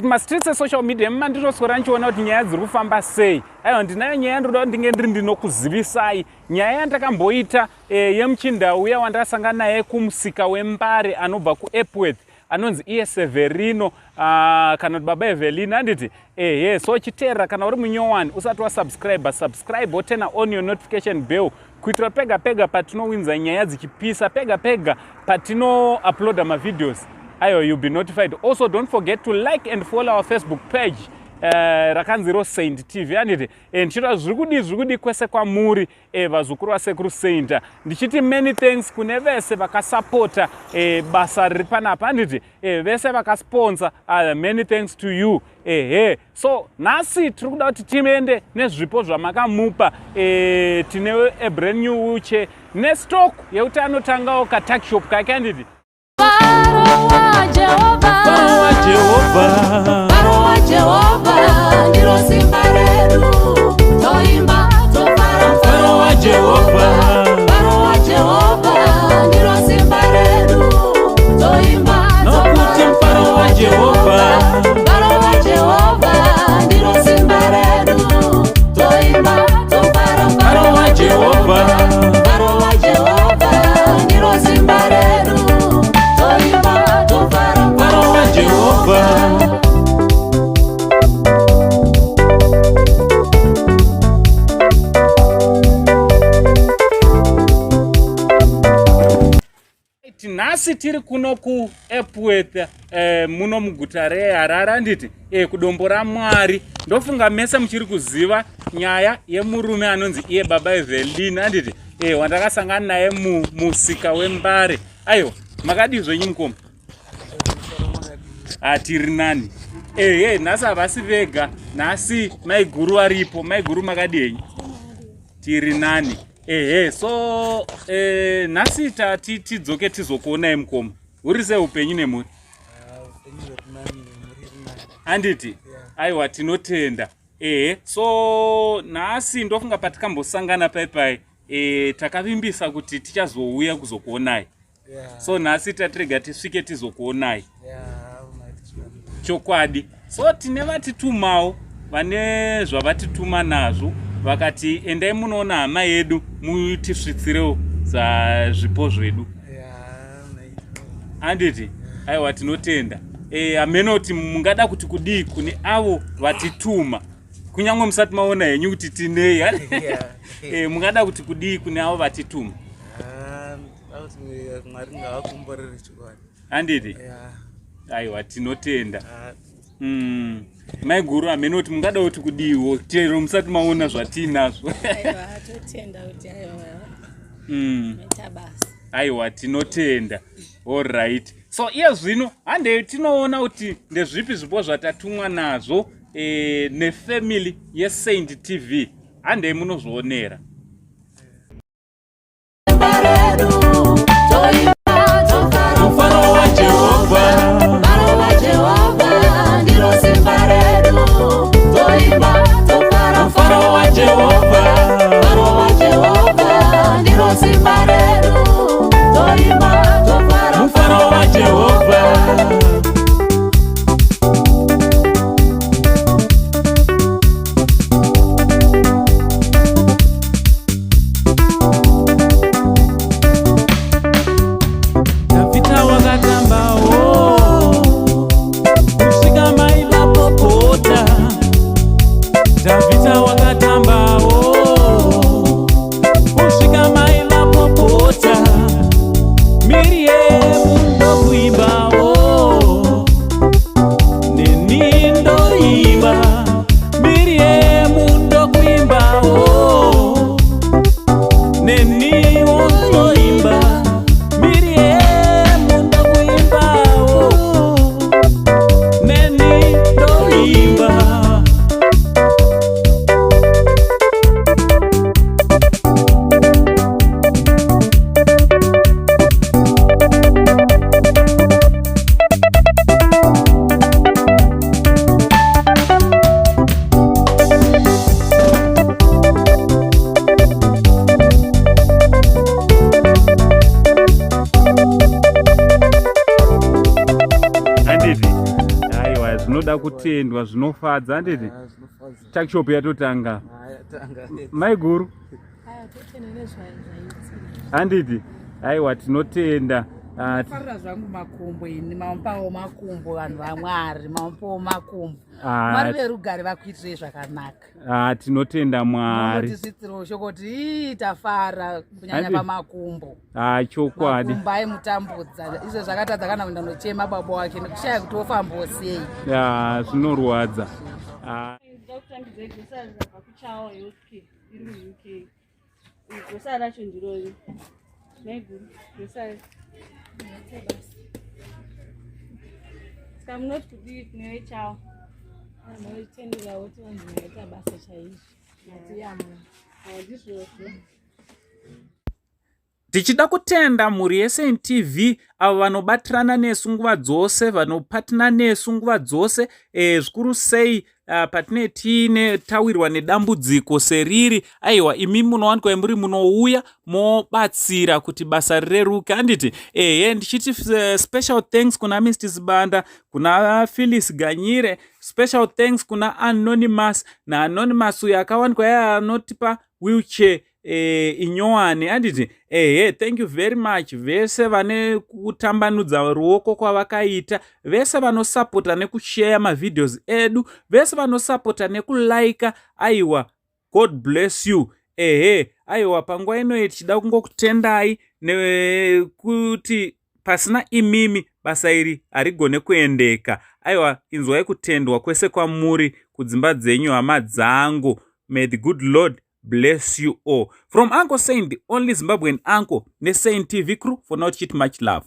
Mastreets esocial media manditoswera ndichiona kuti nyaya dziri kufamba sei. Aiwa, ndinayo nyaya yandoda kuti ndinge ndiri ndinokuzivisai. Nyaya yandakamboita yemuchinda uya wandakasangana naye kumusika weMbare anobva kuEpworth, anonzi iye Severino, kana kuti Baba Evelina, handiti? Ehe, so chiteerera, kana uri munyowani usati wasubscribe, subscribe woturn on your notification bell kuitira pega pega patinowinza nyaya dzichipisa, pega pega patinouploada mavideos ayo, you'll be notified. Also, don't forget to like and follow our Facebook page, rakanzi ro Saint TV, handiti? Ndichita zviri kudii, zviri kudii kwese kwamuri, vazukuru vasekuru Saint. Ndichiti many thanks kune vese vakasapota basa riri panapa, handiti? Vese vakasponsa, many thanks to you. Ehe, so nhasi tiri kuda kuti tiende nezvipo zvamakamupa. Tine a brand new wheelchair nestock yekuti anotangawo katuckshop kake, handiti? Mufaro waJehovha. Mufaro waJehovha. Mufaro waJehovha ndiro simba redu, toimba, tofara. Mufaro waJehovha. Mufaro waJehovha ndiro simba redu, toimba. Nokuti mufaro waJehovha. Mufaro waJehovha ndiro simba redu, toimba, tofara. Mufaro waJehovha. Mufaro waJehovha ndiro simba redu, toimba, tofara. Mufaro waJehovha. Nhasi tiri kuno kuEpworth, muno muguta reHarare, handiti? Kudombo raMwari. Ndofunga mese muchiri kuziva nyaya yemurume anonzi iye Baba Evelyn, handiti? Wandakasangana naye mumusika weMbare. Aiwa, makadii zvenyu, mukoma? Hatiri nani. Ehe, nhasi havasi vega, nhasi maiguru varipo. Maiguru, makadii henyu? Tiri nani. Ehe, so nhasi tati tidzoke tizokuonai, mukoma. Uri sei, upenyu nemhuri, handiti? Aiwa, tinotenda. Ehe, so nhasi ndofunga patikambosangana paipai, takavimbisa kuti tichazouya kuzokuonai. So nhasi tatirega tisvike tizokuonai chokwadi. So tine vatitumawo, vane zvavatituma nazvo, vakati endai munoona hama yedu mutisvitsirewo zvipo zvedu, handiti? Aiwa, tinotenda. Hamenoti mungada kuti kudii kune avo vatituma, kunyange musati maona henyu kuti tinei? Mungada kuti kudii kune avo vatituma? Mwari ngavakomborere chokwadi. Handiti? Aiwa, tinotenda. Maiguru, hamene kuti mungada kuti kudiiwo chero musati maona zvatiinazvo. Aiwa, totenda kuti aiwa, maita basa. Aiwa, tinotenda. Alright, so iye zvino handei tinoona kuti ndezvipi zvipo zvatatumwa nazvo nefamily yeSaint TV. Handei munozvionera. Redu, toimba, tofara. Mufaro waJehovha. Mufaro waJehovha ndiro simba redu, toimba, tofara. Mufaro waJehovha. Mufaro waJehovha ndiro simba redu, toimba, tofara. Mufaro waJehovha. Zvinokutendwa, zvinofadza, handiti? Ah, zvinofadza. Tuckshop yatotanga. Ah, yatanga. Maiguru. Aya, totenda nezvaitika. Handiti? Aiwa, tinotenda. Ah, Farira zvangu makumbo ini, mamupawo makumbo vanhu vaMwari, mamupawo makumbo. Ah. Mwari verugare vakuitirei zvakanaka. Ah, tinotenda Mwari. Munotisvitsirawo shoko kuti ii tafara kunyanya Handiti? pamakumbo. Ah, chokwadi. Makumbo aimutambudza izvo zvakatadza kana kuenda nochema baba wake nekushaya kuti ofambawo sei. Ah, zvinorwadza. Ah. Ndinoda kutambidza grocery rabva kuChawa Healthcare iri kuUK. Grocery racho ndirori. Maiguru, grocery. Saka munoti kudii kune veChawa? Vanotendera kuti vanhu vaita basa chaizvo. Matiyamura. Handizvozvo. Tichida kutenda mhuri yeSaint TV, avo vanobatirana nesu nguva dzose, vanopatina nesu nguva dzose, zvikuru sei patine tiine tawirwa nedambudziko seriri. Aiwa, imi munowanikwa muri munouya mobatsira kuti basa rireruke, handiti? Ehe, ndichiti special thanks kuna Mr Zibanda, kuna Phyllis Ganyire, special thanks kuna Anonymous, naAnonymous uyo akawanikwa iye anotipa wheelchair inyowani, handiti? Ehe, thank you very much vese vane kutambanudza ruoko kwavakaita, vese vanosapota nekushare mavideos edu, vese vanosapota nekulaika. Aiwa, God bless you. Ehe, aiwa, panguva inoyi tichida kungokutendai nekuti pasina imimi basa iri harigone kuendeka. Aiwa, inzwai kutendwa kwese kwamuri kudzimba dzenyu, hama dzangu. May the good Lord bless you all. From Uncle Saint, the only Zimbabwean uncle, neSaint TV crew, for now tichiti much love.